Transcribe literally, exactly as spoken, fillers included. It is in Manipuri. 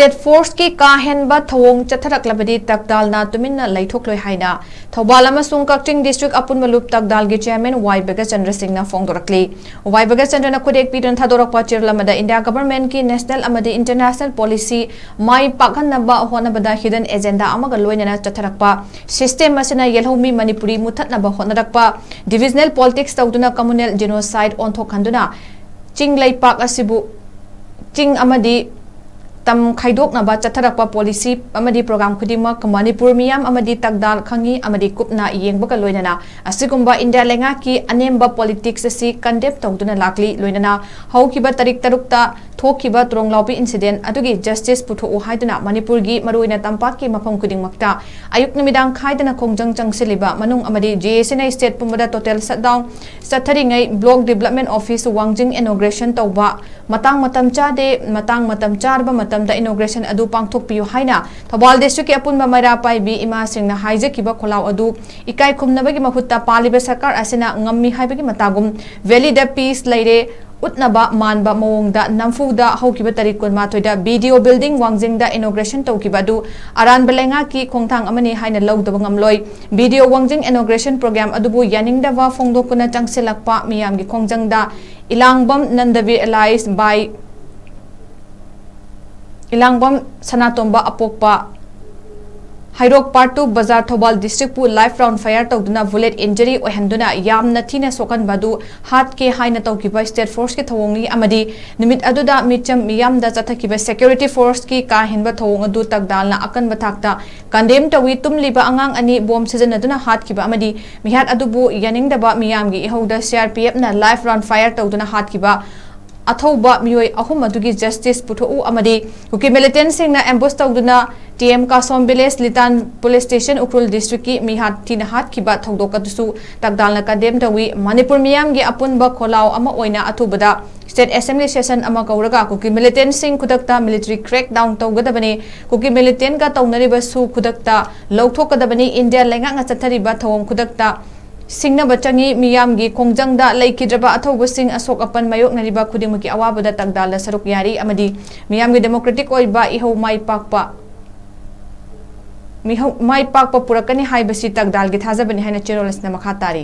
State Force ꯀꯤ ꯀꯥ ꯍꯦꯟꯕ ꯊꯧꯑꯣꯡ ꯆꯠꯊꯔꯛꯂꯕꯗꯤ ꯇꯛꯗꯥꯜꯅ ꯇꯨꯃꯤꯟꯅ ꯂꯩꯊꯣꯛꯂꯣꯏ ꯍꯥꯏꯅ ꯊꯧꯕꯥꯜ ꯑꯃꯁꯨꯡ ꯀꯛꯆꯤꯡ district ꯑꯄꯨꯟꯕ ꯂꯨꯞ ꯇꯛꯗꯥꯜꯒꯤ chairman ꯋꯥꯏ ꯕꯒꯆꯟꯗ꯭ꯔ ꯁꯤꯡꯅ ꯐꯣꯡꯗꯣꯔꯛꯂꯤ꯫ ꯋꯥꯏ ꯕꯒꯆꯟꯗ꯭ꯔꯅ ꯈꯨꯗꯦꯛ ꯄꯤꯗꯨꯅ ꯊꯥꯗꯣꯔꯛꯄ ꯆꯦꯔꯣꯜ ꯑꯃꯗ India government ꯀꯤ national ꯑꯃꯗꯤ international policy ꯃꯥꯏ ꯄꯥꯛꯍꯟꯅꯕ ꯍꯣꯠꯅꯕꯗ hidden agenda ꯑꯃꯒ ꯂꯣꯏꯅꯅ ꯆꯠꯊꯔꯛꯄ system ꯑꯁꯤꯅ ꯌꯦꯜꯍꯧꯃꯤ ꯃꯅꯤꯄꯨꯔꯤ ꯃꯨꯊꯠꯅꯕ ꯍꯣꯠꯅꯔꯛꯄ, divisional politics ꯇꯧꯗꯨꯅ communal genocide ꯑꯣꯟꯊꯣꯛꯍꯟꯗꯨꯅ ꯆꯤꯡ ꯂꯩꯄꯥꯛ ꯑꯁꯤꯕꯨ ꯆꯤꯡ ꯑꯃꯗꯤ ꯇꯝ ꯈꯥꯏꯗꯣꯛꯅꯕ ꯆꯠꯊꯔꯛꯄ policy ꯑꯃꯗꯤ program ꯈꯨꯗꯤꯡꯃꯛ ꯃꯅꯤꯄꯨꯔ ꯃꯤꯌꯥꯝ ꯑꯃꯗꯤ ꯇꯛꯗꯥꯜ ꯈꯪꯉꯤ ꯑꯃꯗꯤ ꯀꯨꯞꯅ ꯌꯦꯡꯕꯒ ꯂꯣꯏꯅꯅ ꯑꯁꯤꯒꯨꯝꯕ India ꯂꯩꯉꯥꯛꯀꯤ ꯑꯅꯦꯝꯕ politics ꯑꯁꯤ condemn ꯇꯧꯗꯨꯅ ꯂꯥꯛꯂꯤ꯫ ꯂꯣꯏꯅꯅ ꯍꯧꯈꯤꯕ ꯇꯥꯔꯤꯛ ꯇꯔꯨꯛꯇ ꯊꯣꯛꯈꯤꯕ ꯇ꯭ꯔꯣꯡꯂꯥꯎꯕꯤ incident ꯑꯗꯨꯒꯤ justice ꯄꯨꯊꯣꯛꯎ ꯍꯥꯏꯗꯨꯅ ꯃꯅꯤꯄꯨꯔꯒꯤ ꯃꯔꯨꯑꯣꯏꯅ ꯇꯝꯄꯥꯛꯀꯤ ꯃꯐꯝ ꯈꯨꯗꯤꯡꯃꯛꯇ ꯑꯌꯨꯛ ꯅꯨꯃꯤꯗꯥꯡ ꯈꯥꯏꯗꯅ ꯈꯣꯡꯖꯪ ꯆꯪꯁꯤꯜꯂꯤꯕ ꯃꯅꯨꯡ ꯑꯃꯗꯤ J A C ꯅ state ꯄꯨꯝꯕꯗ total shutdown ꯆꯠꯊꯔꯤꯉꯩ block development office ꯋꯥꯡꯖꯤꯡ inauguration ꯇꯧꯕ ꯃꯇꯥꯡ ꯃꯇꯝ ꯆꯥꯗꯦ, ꯃꯇꯥꯡ ꯃꯇꯝ ꯆꯥꯔꯕ ꯃꯇꯝꯗ inauguration ꯑꯗꯨ ꯄꯥꯡꯊꯣꯛꯄꯤꯌꯨ ꯍꯥꯏꯅ ꯊꯧꯕꯥꯜ district ꯀꯤ ꯑꯄꯨꯟꯕ ꯃꯩꯔꯥ ꯄꯥꯏꯕꯤ ꯏꯃꯥꯁꯤꯡꯅ ꯍꯥꯏꯖꯈꯤꯕ ꯈꯣꯜꯂꯥꯎ ꯑꯗꯨ ꯏꯀꯥꯏ ꯈꯨꯝꯅꯕꯒꯤ ꯃꯍꯨꯠꯇ ꯄꯥꯜꯂꯤꯕ ꯁꯔꯀꯥꯔ ꯑꯁꯤꯅ ꯉꯝꯃꯤ ꯍꯥꯏꯕꯒꯤ ꯃꯇꯥꯒꯨꯝ valley ꯗ peace ꯂꯩꯔꯦ ꯎꯠꯅꯕ ꯃꯥꯟꯕ ꯃꯑꯣꯡꯗ ꯅꯝꯐꯨꯗ ꯍꯧꯈꯤꯕ ꯇꯥꯔꯤꯛ ꯀꯨꯟꯃꯥꯊꯣꯏꯗ B D O building ꯋꯥꯡꯖꯤꯡꯗ inauguration ꯇꯧꯈꯤꯕ ꯑꯗꯨ ꯑꯔꯥꯟꯕ ꯂꯩꯉꯥꯛꯀꯤ ꯈꯣꯡꯊꯥꯡ ꯑꯃꯅꯤ ꯍꯥꯏꯅ ꯂꯧꯗꯕ ꯉꯝꯂꯣꯏ꯫ B D O ꯋꯥꯡꯖꯤꯡ inauguration program ꯑꯗꯨꯕꯨ ꯌꯥꯅꯤꯡꯗꯕ ꯐꯣꯡꯗꯣꯛꯇꯨꯅ ꯆꯪꯁꯤꯜꯂꯛꯄ ꯃꯤꯌꯥꯝꯒꯤ ꯈꯣꯡꯖꯪꯗ ꯏꯂꯥꯡꯕꯝ ꯅꯟꯗꯕꯤꯔ alias by ꯏꯂꯥꯡꯕꯝ Sanatomba ꯑꯄꯣꯛꯄ Heirok part two ꯕꯖꯥꯔ ꯊꯧꯕꯥꯜ district ꯄꯨ live round fire ꯇꯧꯗꯨꯅ bullet injury ꯑꯣꯏꯍꯟꯗꯨꯅ ꯌꯥꯝꯅ ꯊꯤꯅ ꯁꯣꯛꯍꯟꯕ ꯑꯗꯨ ꯍꯥꯠꯀꯦ ꯍꯥꯏꯅ ꯇꯧꯈꯤꯕ state force ꯀꯤ ꯊꯧꯑꯣꯡꯅꯤ ꯑꯃꯗꯤ ꯅꯨꯃꯤꯠ ꯑꯗꯨꯗ ꯃꯤꯆꯝ ꯃꯤꯌꯥꯝꯗ ꯆꯠꯊꯈꯤꯕ security force ꯀꯤ ꯀꯥ ꯍꯦꯟꯕ ꯊꯧꯑꯣꯡ ꯑꯗꯨ ꯇꯛꯗꯥꯜꯅ ꯑꯀꯟꯕ ꯊꯥꯛꯇ condemn ꯇꯧꯏ꯫ ꯇꯨꯝꯂꯤꯕ ꯑꯉꯥꯡ ꯑꯅꯤ bomb ꯁꯤꯖꯤꯟꯅꯗꯨꯅ ꯍꯥꯠꯈꯤꯕ ꯑꯃꯗꯤ ꯃꯤꯍꯥꯠ ꯑꯗꯨꯕꯨ ꯌꯥꯅꯤꯡꯗꯕ ꯃꯤꯌꯥꯝꯒꯤ ꯏꯍꯧꯗ C R P F ꯅ live round fire ꯇꯧꯗꯨꯅ ꯍꯥꯠꯈꯤꯕ ꯑꯊꯧꯕ ꯃꯤꯑꯣꯏ ꯑꯍꯨꯝ ꯑꯗꯨꯒꯤ justice ꯄꯨꯊꯣꯛꯎ ꯑꯃꯗꯤ ꯀꯨꯀꯤ militant ꯁꯤꯡꯅ ambush ꯇꯧꯗꯨꯅ T M ꯀꯥꯁꯣꯝ village, ꯂꯤꯇꯥꯟ police station, Ukhrul district ꯀꯤ ꯃꯤꯍꯥꯠ ꯊꯤꯅ ꯍꯥꯠꯈꯤꯕ ꯊꯧꯗꯣꯛ ꯑꯗꯨꯁꯨ ꯇꯛꯗꯥꯜꯅ condemn ꯇꯧꯏ꯫ ꯃꯅꯤꯄꯨꯔ ꯃꯤꯌꯥꯝꯒꯤ ꯑꯄꯨꯟꯕ ꯈꯣꯜꯂꯥꯎ ꯑꯃ ꯑꯣꯏꯅ ꯑꯊꯨꯕꯗ state assembly session ꯑꯃ ꯀꯧꯔꯒ ꯀꯨꯀꯤ militant ꯁꯤꯡ ꯈꯨꯗꯛꯇ military crackdown ꯇꯧꯒꯗꯕꯅꯤ꯫ ꯀꯨꯀꯤ militant ꯀ ꯇꯧꯅꯔꯤꯕ ꯁꯨ ꯈꯨꯗꯛꯇ ꯂꯧꯊꯣꯛꯀꯗꯕꯅꯤ꯫ India ꯂꯩꯉꯥꯛꯅ ꯆꯠꯊꯔꯤꯕ ꯊꯧꯑꯣꯡ ꯈꯨꯗꯛꯇ ꯁꯤꯡꯅꯕ ꯆꯪꯏ꯫ ꯃꯤꯌꯥꯝꯒꯤ ꯈꯣꯡꯖꯪꯗ ꯂꯩꯈꯤꯗ꯭ꯔꯕ ꯑꯊꯧꯕꯁꯤꯡ, ꯑꯁꯣꯛ ꯑꯄꯟ ꯃꯥꯌꯣꯛꯅꯔꯤꯕ ꯈꯨꯗꯤꯡꯃꯛꯀꯤ ꯑꯋꯥꯕꯗ ꯇꯥꯡꯗꯥꯜꯗ ꯁꯔꯨꯛ ꯌꯥꯔꯤ ꯑꯃꯗꯤ ꯃꯤꯌꯥꯝꯒꯤ democratic ꯑꯣꯏꯕ ꯏꯍꯧ ꯃꯥꯏ ꯄꯥꯛꯄ ꯃꯤꯍꯧ-, ꯃꯥꯏ ꯄꯥꯛꯄ ꯄꯨꯔꯛꯀꯅꯤ ꯍꯥꯏꯕꯁꯤ ꯇꯥꯡꯗꯥꯜꯒꯤ ꯊꯥꯖꯕꯅꯤ ꯍꯥꯏꯅ ꯆꯦꯔꯣꯜ ꯑꯁꯤꯅ ꯃꯈꯥ ꯇꯥꯔꯤ꯫